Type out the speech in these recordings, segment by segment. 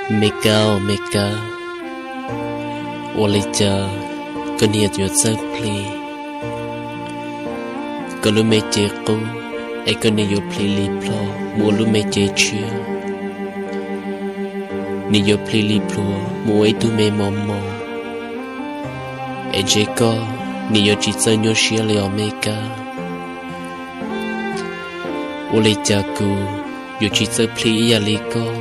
Me Kab, me Kab, ua li cas koj niam yuav txawj plhis koj lub me cev qub, es koj niam yuav plhis li plhuav mus ua lub me cev tshiab? Niam yuav plhis li plhuav mus ua ib tug me mos mos, es ntshe koj niam yuav tsis txawj nyuaj siab li os me Kab. Ua li cas kuv yuav tsis txawj plhis ib yam li koj,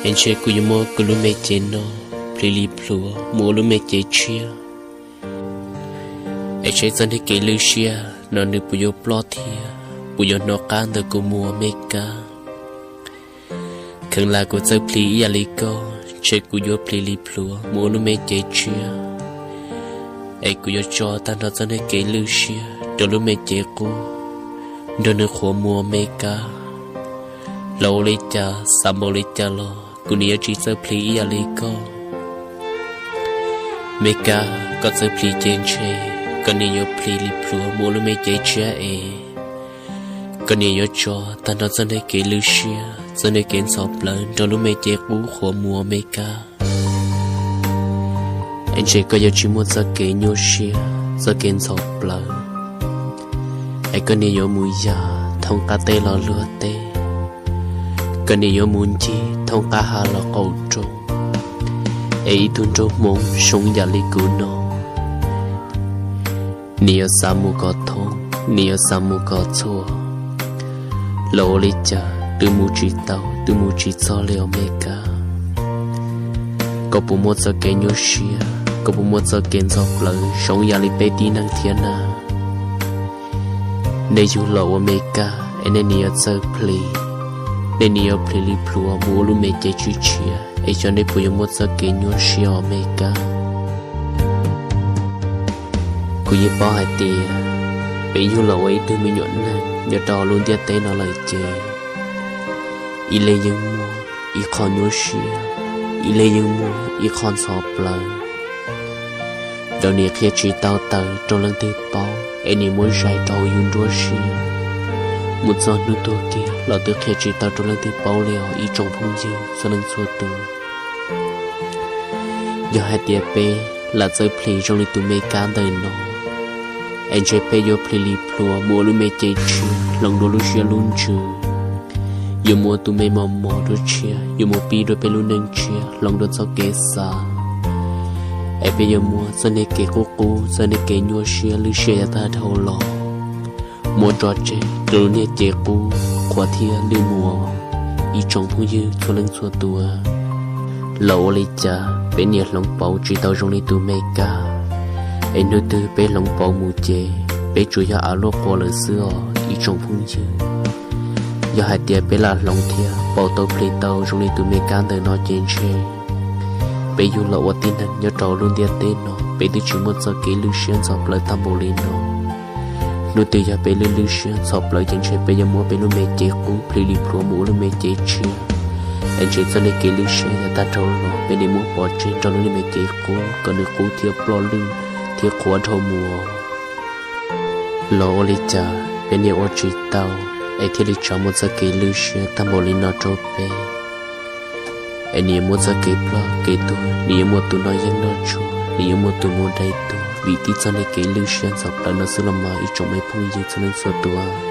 es ntshe kuv yuav muab kuv lub me cev no plhis li plhuav mus ua lub me cev tshiab, es saib txoj niag kev lwj siab no nws puas yuav ploj thiab puas yuav hnov qab ntawm kuv mus os me Kab. Kheev lam kuv txawj plhis ib yam li koj, ntshe kuv yuav plhis li plhuav mus ua lub me cev tshiab, es kuv yuav tso tag nrho txoj niag kev lwj siab rau lub me cev qub, nrog nws qhuav mus os me Kab. Los ua li cas xav npaum li cas los kuv niam yuav tsis txawj plhis ib yam li koj. Me Kab, koj txawj plhis ces ntshe koj niam yuav plhis li plhuav mus ua lub me cev tshiab es koj niam yuav tso tag nrho txoj niag kev lwj siab, txoj niag kev ntxhov plawv nrog lub me cev qub qhuav mus os me Kab. Es ntshe koj yuav tsis muaj txoj kev nyuaj siab, txoj kev ntxhov plawv, es koj niam yuav mus yam thoob qab teb los luag teb, koj niam yuav mus ncig thoob qab hav los qaum roob, es ib tug nraug Hmoob zoo yam li kuv no, niam yuav xav mus kom thoob, niam yuav xav mus kom txhua, los ua li cas twb mus tsis tau, twb mus tsis txog li os me Kab. Koj puas muaj txoj kev nyuaj siab, koj puas muaj txoj kev ntxhov plawv zoo yam li peb tib neeg thiab na? Nej yug los ua me Kab es nej niam yuav txawj plhis, nej niam yuav plhis li plhuav mus ua lub me cev tshiab tshiab, es xyov nej puas yuav muaj txoj kev nyuaj siab os me Kab. Kuv yeej paub hais tias peb yug los ua ib tug me nyuam neeg nyob rau lub ntiaj teb no lawm ces ib leeg yeej muaj ib qho nyuaj siab, ib leeg yeej muaj ib qho ntxhov plawv. Thaum niam qhia tsis tau tawm rau leej twg paub es niam muab zais rau hauv yus nruab siab, mus txog hnub tuag kiag los twb qhia tsis tau rau leej twg paub li os ib tsoom phooj ywg txhua leej txhua tus. Yog hais tias peb lam txawj plhis zoo li tus me Kab ntawm no, es ntshe peb yuav plhis li plhuav mus ua lub me cev tshiab hloov dua lub siab lub ntsws, yuav mus ua tus me mos mos dua tshiab, yuav mus pib dua peb lub neej tshiab hloov dua txoj kev xav, es peb yuav muab txoj niag kev qub qub, txoj niag kev nyuaj siab lwj siab yav tag dhau los muab tso tseg rau lub niag cev qub qhuav thiab lwj mus os ib tsoom phooj ywg txhua leej txhua tus. Los ua li cas peb niam hloov pauv tsis tau zoo li tus me Kab, es hnub twg peb hloov pauv mus ces peb tsuas yog av luaj quas lawm xwb os ib tsoom phooj ywg. Yog hais tias peb lam hloov thiab pauv tau plhis tau zoo li tus me Kab ntawm no ces ntshe peb yug los ua tib neeg nyob rau lub ntiaj teb no peb twb tsis muaj txoj kev lwj siab ntxhov plawv tag npaum li no. Hnub twg yog peb lwj lwj siab ntxhov plawv ces ntshe peb yuav muab peb lub me cev qub plhis li plhuav mus ua lub me cev tshiab, es ntshe txoj niag kev lwj siab yav tag dhau los peb niam muab pov tseg nrog lub niag me cev qub kom nws qub thiab ploj lwj thiab qhuav dhau mus. Los ua li cas peb niam ua tsis tau es thiaj li tso muaj txoj kev lwj siab tag npaum li no rau peb, es nws yuav muaj txoj kev ploj kev tuag, nws yuav muaj tus noj yeeb noj tshuaj, nws yuav muaj tus mus dai tuag vim tib txoj niag kev lwj siab ntxhov plawv no xwb los mas ib tsoom me phooj ywg txhua leej txhua tus.